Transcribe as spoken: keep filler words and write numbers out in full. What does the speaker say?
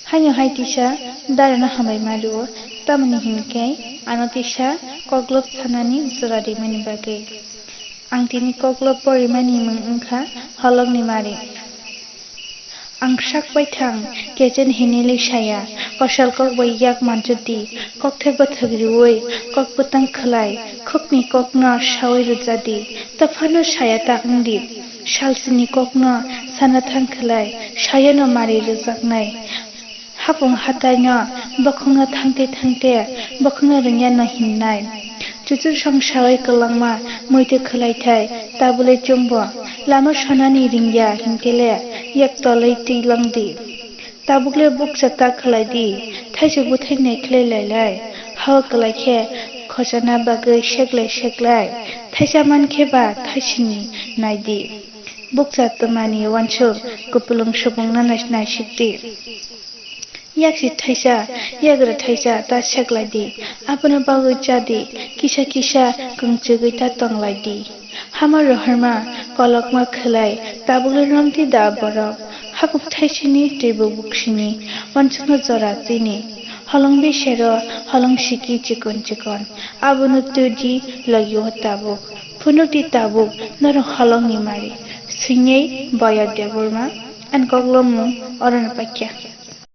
Haino hai tisa darano hambai ma rwo, tamoni hinkhe ano tisa koklop sanani jora rimani bagwi. Ang tini koklop porimani mung wngkha holongni mari. Ang sak baithang kechen hinwi saya, kosal kok bai yak manchudi, kokthai bwthwk riwi, kok bwtang khwlai, khukni kokno sawi rwjadi, taphano saya ta wngdi. Salsini kokno sana thang khwlai, sayano mari rwjaknai. Hapung hataino bokhongno thangte thangte bokhongno rwngya no hinnai. Chuchur song sawi kwlangma muitu khwlaithai tabule chumbo. Lama sonani ringya hinkele yak tolwi twi langdi. Tabukle bukcha ta khwlaidi, thaisa buthai naikhlai lailai. Hawa kwlaikhe khochana bagwi seklai seklai. Thaisa mankhe ba thaisini naidi. Bukcha twmani uansuk kupulung subungno naisikdi. Yaksi thaisa, yagra thaisa ta seklaidi, abono bagwi chadi, kisa kisa kwngchugwi ta tonglaidi. Hama rohorma, kolokma khwlai, tabukle romdi da borok. Hapuk thaisini, twibo buksini, uansukno jora tini. Holong bisero, holong siki chikon chikon, abono twidi logio tabuk. Phunukdi tabuk, norok holongni mari. Swingyai Boya Debbarma, ani koklopmung orono paikha.